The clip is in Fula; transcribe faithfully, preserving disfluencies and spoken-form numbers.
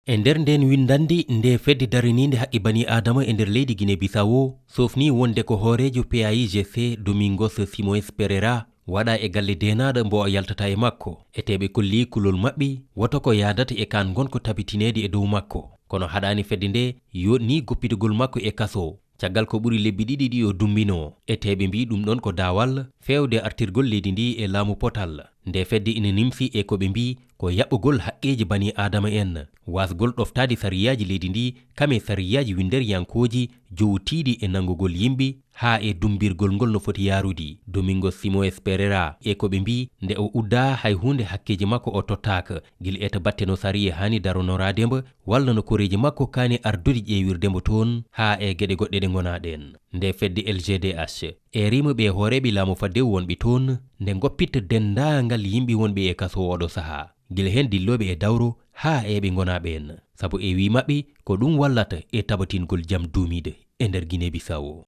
E nder ndeen winndannde, nde fedde daraniinde haqqe bani Aadama e nder leydi Guinée Bissau sofni wonde ko hooreejo P A I G C Domingos Simões Pereira waɗa e galle deenaaɗo mbo o yaltata e makko. Eteeɓe kolli kulol maɓɓe woto ko yaadata e kaan ngon ko tabitineede e dow makko. Kono haɗaani fedde nde yooɗni goppitugol makko e kaso. Caggal ko ɓuri lebbi ɗiɗi ɗi o dumbino, eteeɓe mbi ɗum ɗon ko daawal feewde artirgol leydi ndi e laamu potal. Nde fedde ina nimsi e ko ɓe mbi ko yaɓɓugol haqqeeji bani Aadama en, waasgol ɗoftaade sariyaaji leydi ndi, kame sariyaaji winnderiyankooji jowtiiɗi e nanngugol yimɓe, haa e dumbirgol ngol no foti yaarudi. Domingos Simões Pereira e ko ɓe mbi nde o udda hay huunde hakkeeji makko o tottaaka, gila e to batte no sariya haani daronoraade mbo, walla no koreeji makko kaani ardude ƴeewirde mbo toon, haa e geɗe goɗɗe ɗe ngonaa ɗeen. Nde fedde L G D H e rima ɓe hooreeɓe laamu fadde wonɓe toon, nde ngoppitta denndaangal yimɓe wonɓe e kaso oɗo sahaa, gila heen dillooɓe e dawro haa e ɓe ngonaa ɓeen. Sabu e wii maɓɓe ko ɗum wallata e tabatingol jam duumiiɗo e nder Guinée Bissau.